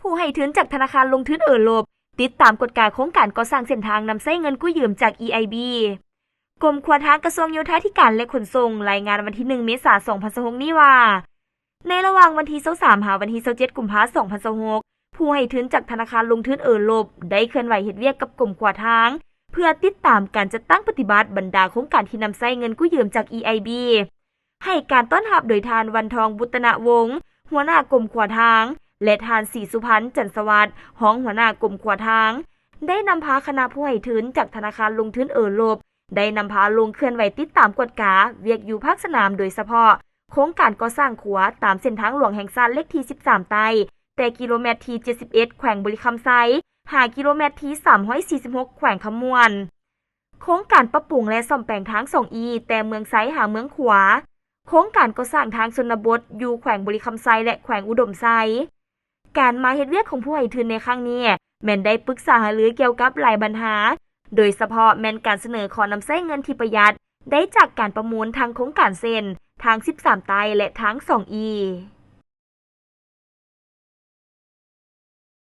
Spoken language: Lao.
ຜູ້ໃຫ້ທຶນຈາກທະນາຄານລົງທຶນເອີຣົບ ຕິດຕາມກວດກາໂຄງການກໍ່ສ້າງເສັ້ນທາງນຳໃຊ້ເງິນກູ້ຢືມຈາກ EIB. ກົມຂົວທາງ ກະຊວງໂຍທາທິການ ແລະ ຂົນສົ່ງ ລາຍງານວັນທີໜຶ່ງ ເມສາ ສອງພັນຊາວຫົກນີ້ວ່າ ໃນລະຫວ່າງວັນທີຊາວສາມ ຫາວັນທີຊາວເຈັດ ກຸມພາ ສອງພັນຊາວຫົກ ຜູ້ໃຫ້ທຶນຈາກທະນາຄານລົງທຶນເອີຣົບ ໄດ້ເຄື່ອນໄຫວເຮັດວຽກກັບກົມຂົວທາງ ເພື່ອຕິດຕາມການຈັດຕັ້ງປະຕິບັດບັນດາໂຄງການທີ່ນຳໃຊ້ເງິນກູ້ຢືມຈາກ EIB. ໃຫ້ການຕ້ອນຮັບໂດຍທ່ານ ວັນທອງ ບຸດຕະນະວົງ ຫົວໜ້າກົມຂົວທາງ ແລະ ທ່ານ ສີສຸພັນ ຈັນສະຫວັດ ຮອງຫົວໜ້າກົມຂົວທາງ ໄດ້ນຳພາຄະນະຜູ້ໃຫ້ທຶນຈາກທະນາຄານລົງທຶນເອີຣົບ ໄດ້ນຳພາລົງເຄື່ອນໄຫວຕິດຕາມກວດກາວຽກຢູ່ພາກສະໜາມ ໂດຍສະເພາະໂຄງການກໍ່ສ້າງຂົວຕາມເສັ້ນທາງຫຼວງແຫ່ງຊາດເລກທີສິບສາມໃຕ້ ແຕ່ກິໂລແມັດທີເຈັດສິບເອັດ ແຂວງບໍລິຄຳໄຊ ຫາກິໂລແມັດທີສາມຮ້ອຍສີ່ສິບຫົກ ແຂວງຄຳມ່ວນ. ໂຄງການປັບປຸງ ແລະ ສ້ອມແປງທາງສອງອີ ແຕ່ເມືອງໄຊຫາເມືອງຂວາ, ໂຄງການກໍ່ສ້າງທາງຊົນນະບົດຢູ່ແຂວງບໍລິຄຳໄຊ ແລະ ແຂວງອຸດົມໄຊ. ການມາເຮັດວຽກຂອງຜູ້ໃຫ້ທຶນໃນຄັ້ງນີ້ ແມ່ນໄດ້ປຶກສາຫາລືກ່ຽວກັບຫຼາຍບັນຫາ, ໂດຍສະເພາະແມ່ນການສະເໜີຂໍນຳໃຊ້ເງິນທີ່ປະຢັດໄດ້ຈາກການປະມູນທັງໂຄງການເຊັ່ນ ທາງສິບສາມໃຕ້ ແລະ ທາງສອງອີ.